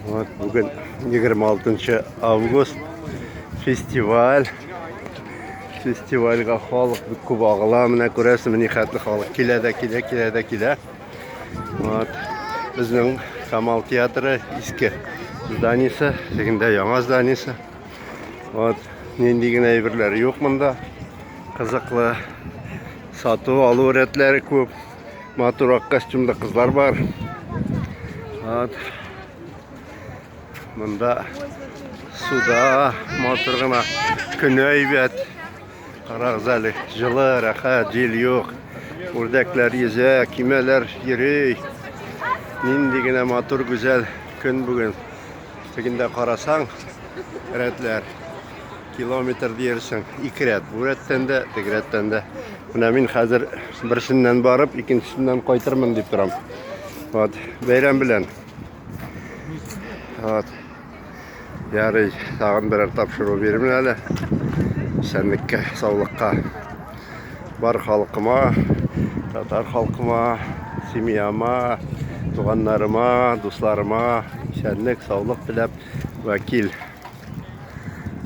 Вот бүген 26 август фестиваль. Фестивальгә халык бик күп агыла. Менә күрәсезме, нихәтле халык килә дә килә, килә дә килә. Вот. Безнең Камал театры иске зданиесе, тегендә яңа зданиесе. Вот. Нинди генә әйберләр юк монда. Кызыклы сату алу рәтләре күп. Матур ак костюмда кызлар бар. Вот. Монда суда матур гына көне әйбәт. Карагыз әле, җылы, рәхәт, җил юк. Үрдәкләр йөзә, кимәләр йөри. Нинди генә матур, гүзәл көн бүген. Тегендә карасаң, рәтләр километр диярсең, ике рәт. Бу рәттән дә, теге рәттән дә. Менә мин хәзер берсеннән барып, икенчесеннән кайтырмын дип торам. Вот, бәйрәм белән. Вот. Ярый, тагын берәр тапшыру бирермен әле. Исәнлеккә, саулыкка. Бар халкыма, татар халкыма, семьяма, туганнарыма, дусларыма исәнлек, саулык теләп, вәкил.